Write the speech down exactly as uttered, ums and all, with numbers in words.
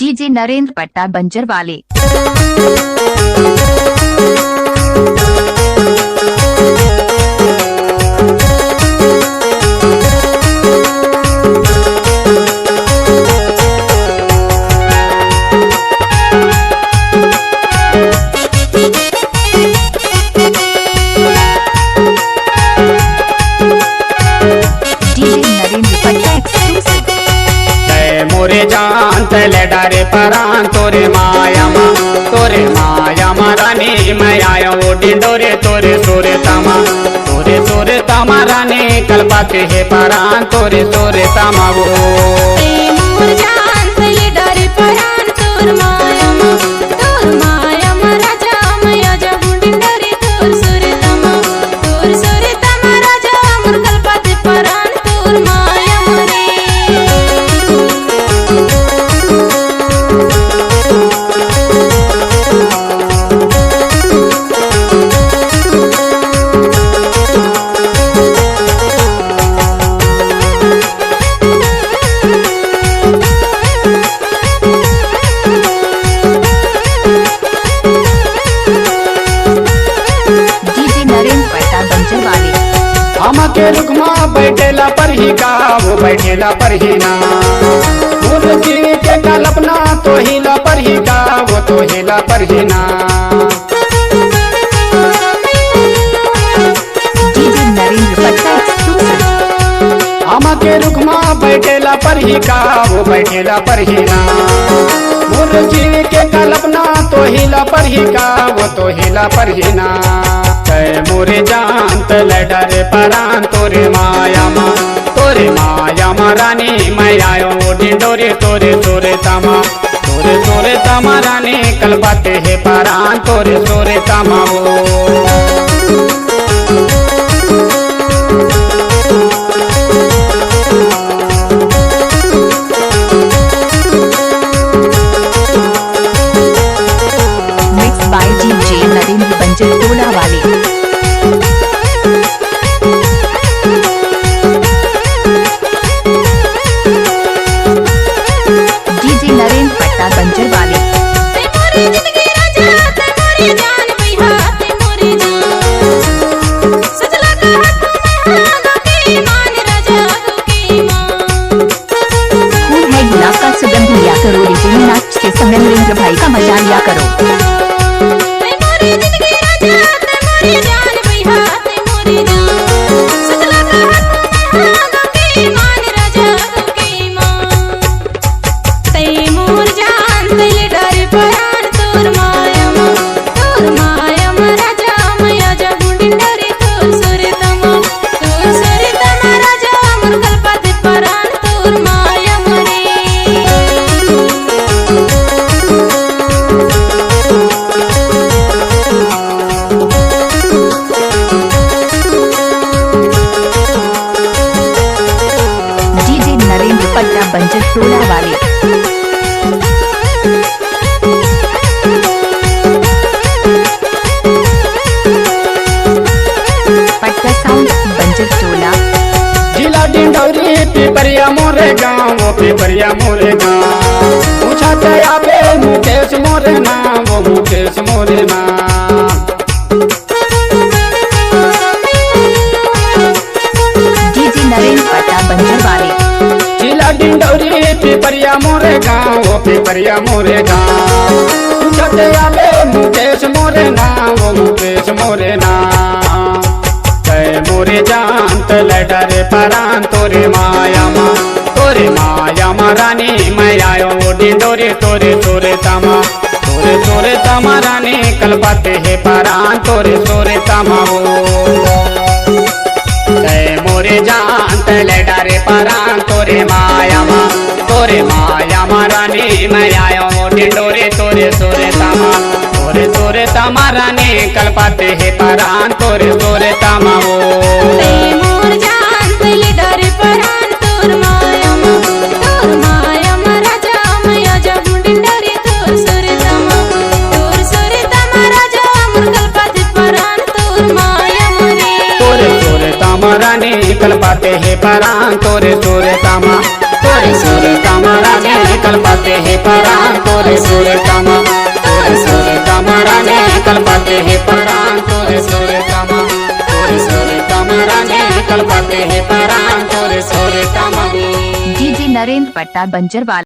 DJ Narendra पट्टा बंजर वाले। डीजे नरेंद्र पट्टा exclusive। तै मोरे जान तै ले डारे परान तोरे माया मा, तोरे माया मा रानी मैं आया वो डिंडोरे तोरे सोरे तमा, तोरे सोरे तमा रानी कलपाते हे परान तोरे सोरे तमा वो। ए मोर जान तै ले डारे परान तोर माया मा, तोर माया मा राजा मैं आजा हूँ डिंडोरे तोर सोरे तमा, तोर सोरे तमा राजा मोर कलपाते परान तोर माया मा रे। डीजे नरेंद्र पट्टा बंजर वाले। आमा के रुख मा बैठेला परही का, वो बैठेला परही ना। मोर जीव के कल्पना तो हिला परही का, वो तो हिला परही ना। डीजे नरेंद्र पट्टा exclusive। आमा के रुख मा बैठेला परही का, वो बैठेला परही ना। मोर जीव के कल्पना तो हिला परही का, वो तो हिला परही ना। तै मोरे जान तै ले डारे परान तोरे माया मा, तोरे माया मा रानी मैं आयो डिंडोरे तोरे सोरे तमा, तोरे सोरे तमा रानी कलपाते हे परान तोरे सोरे तमा वो। Mixed by डीजे नरेंद्र बंजर टोला वाले। डीजे नरेंद्र पट्टा बंजर वाले। फूल है गुलाब का सुगंध लिया करो, डीजे में नाचते समय नरेंद्र भाई का मजा लिया करो। डीजे नरेंद्र पट्टा बंजर टोला वाले। पट्टा साउंड बंजर टोला। जिला डिंडौरी पिपरिया मोरे गाँव, वो पिपरिया मोरे गाँव। पूछा ते आबे मुकेश मोरे नाम, वो मुकेश मोरे नाम। डीजे नरेंद्र पट्टा बंजर वाले। जिला डिंडौरी पिपरिया मोरे गाँव, वो पिपरिया मोरे गाँव। पूछा ते आबे मुकेश मोरे नाम, वो मुकेश मोरे नाम। तै मोरे जान तै ले डारे परान तोरे माया मा, तोरे माया मा रानी मैं आयो डिंडोरे तोरे सोरे तमा, तोरे सोरे तमा रानी कलपाते हे परान तोरे सोरे तमा वो। तै मोरे जान तै ले डारे परान तोरे माया मा, तोरे माया मा रानी मैं आयो डिंडोरे तोरे सोरे तमा, तोरे सोरे तमा रानी कलपाते हे परान तोरे सोरे तमा वो। तै मोर जान तै ले डारे परान तोर माया मा, तोर माया मा राजा मैं आजा हूँ डिंडोरे तोर सोरे तमा, तोर सोरे तमा राजा मोर कलपाते परान तोर माया मा रे। तोरे सोरे तमा रानी कलपाते हे परान तोरे सोरे तमा, तोरे सोरे तमा रानी कलपाते हे परान तोरे सुरता म, तोरे सुरता म रानी कलपत हे परान, तोरे सुरता म, तोरे सुरता म रानी कलपत हे परान, तोरे सुरता म। डीजे नरेंद्र पट्टा बंजर वाला।